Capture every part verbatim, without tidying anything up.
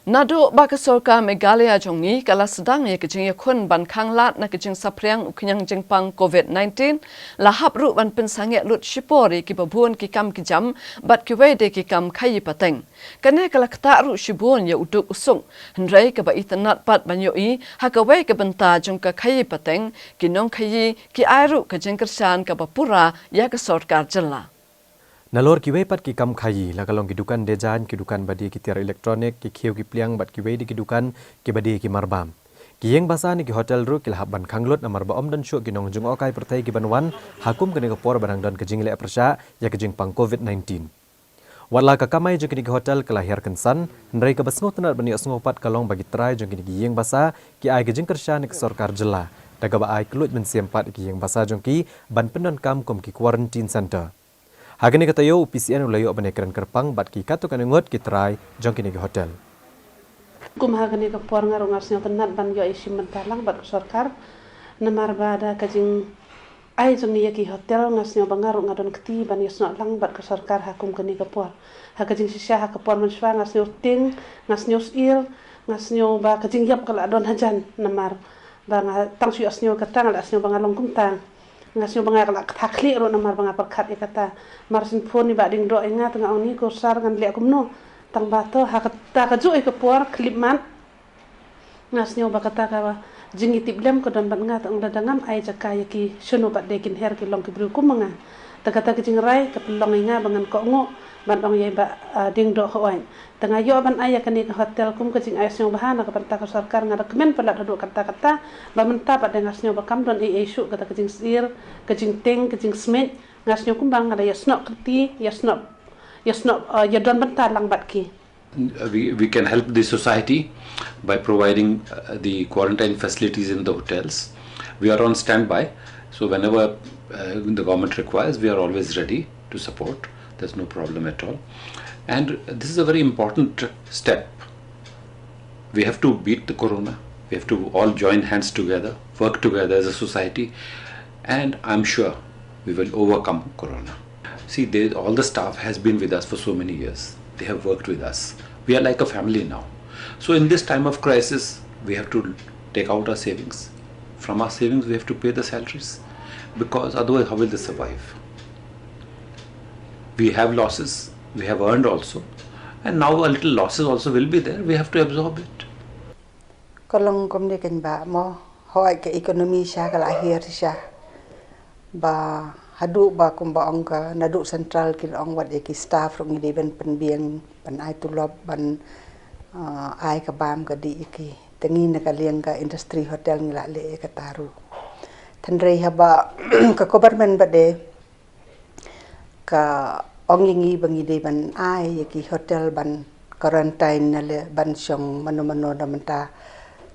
Naduh ba ka sorkar Meghalaya jong ngi ka la sdang ïa ka jingïakhun ban khanglad na ka jingsaphriang u khñiang jingpang COVID nineteen, la hap ruh ban pynsangeh lut shipor ïa kiba bun ki kam ki jam bad kiwei de ki kam khaïi pateng. Kane ka la ktah ruh shibun ïa u duk u suk, hynrei kaba itynnad pat ban ïohi ha kawei ka bynta jong ka khaïi pateng, ki nongkhaïi ki ai ruh ka jingkyrshan kaba pura ïa ka sorkar jylla. Nalor kiwei pat ki kam khaïi, la ka long ki dukan design, ki dukan ba die ki tiar electronic, ki khiew ki pliang bad kiwei de ki dukan kiba die ki marbam. Ki ïing basa ne ki hotel ruh ki la hap ban khang lut namar ba ym don shuh ki nongjngohkai pyrthei kiban wan ha kum kane ka por ba dang don ka jingleh pyrshah ïa ka jingpang COVID nineteen. Wat la ka kamai jong kine ki hotel ka la hiar kynsan, hynrei kaba sngewtynnad ban ïohsngew pat ka long ba ki trai jong kine ki ïing basa ki ai ka jingkyrshan ïa ka sorkar jylla da kaba ai khluit mynsiem pat ïa ki ïing basa jong ki ban pyndonkam kum ki quarantine center. Ha kane ka taïew u P C N u la ïoh ban ïakren kyrpang bad ki katto katne ngut ki trai jong kine ki hotel. Kum ha kane ka por nga ruh nga sngewtynnad ban ïoh ïashim bynta lang bad ka sorkar, namar ba da ka jingai jong ngi ïa ki hotel nga sngew ba nga ruh nga don kti ban ïasnoh lang bad ka sorkar ha kum kane ka por. Ha ka jingshisha ha ka por mynshuwa nga sngew tieng, nga sngew syier, nga sngew ba ka jingïap ka la don hajan namar ba nga tang shu ïohsngew kata nga la sngew ba nga long kumta. Nga sngew ba nga la kata khlieh ruh namar ba nga pyrkhat ïa kata. Mar syn phone i Bah Diengdoh ïa nga te nga ong, ni ko sir ngan leh kumno. Tang ba to ha kata ka juh ïa ka por khyllipmat nga sngew ba kata ka jingïatiplem ka don bad nga, te ong lada ngam ai jaka ïa ki, shano pat de kin her ki long ki briew kum ma nga. Te kata ka jingrai ka pynlong ïa nga ba ngan kohnguh ban ong ïa i Bah, ah, Diengdoh hooid. Te nga ïoh ban ai ïa kane ka hotel kum ka jingai sngewbha na ka bynta ka sorkar, nga da kmen palat haduh katta katta, ba mynta pat de nga sngew ba kam don ei ei shuh kata ka jingsyier, ka jingtieng, ka jingsmit, nga sngew kumba nga da ïasnoh kti, ïasnoh, ïasnoh, ah, ïadon bynta lang bad ki. Uh, we, we can help the society by providing, uh, the quarantine facilities in the hotels. We are on standby, so whenever, uh, the government requires, we are always ready to support. There's no problem at all. And this is a very important step. We have to beat the corona. We have to all join hands together, work together as a society, and I'm sure we will overcome corona. See, they, all the staff has been with us for so many years. They have worked with us. We are like a family now. So in this time of crisis, we have to take out our savings. From our savings, we have to pay the salaries, because otherwise, how will they survive? We have losses, we have earned also, and now a little losses also will be there. We have to absorb it. Ka long kumne kein bah mo, hooid ka economy sha ka la hiar shisha. Ba haduh ba kumba ong ka naduh central ki la ong wat ïa ki staff ruh ngi dei ban pynbiang, ban ai tulop, ban, ah, ai ka bam ka dih ïa ki. Te ngi na ka liang ka industry hotel ngi la leh ïa kata ruh. Hynrei haba ka government ba dei ka ong ïa ngi ba ngi dei ban ai ïa ki hotel ban quarantine na leh ban shong mano mano na bynta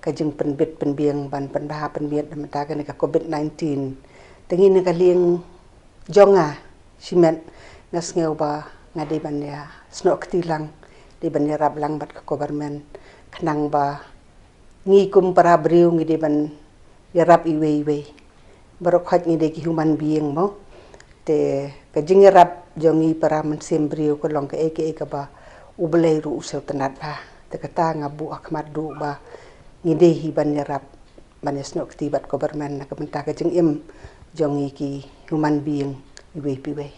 ka jingpynbit pynbiang ban pynbha pynbiang na bynta kane ka covid nineteen. Te ngi na ka liang jong nga shimet nga sngew ba nga dei ban ïasnoh kti lang, dei ban ïarap lang bad ka government khnang ba ngi kum para briew ngi dei ban ïarap iwei iwei. Baroh khoit ngi dei ki human being mo. Te ka jingïarap jong ngi para mynsiem briew ka long kaei kaei kaba U Blei ruh u sngewtynnad bha. Te kata nga buh ha khmat duh ba ngi dei hi ban ïarap, ban ïasnoh kti bad government na ka bynta ka jingim jong ngi ki human being iwei pa iwei.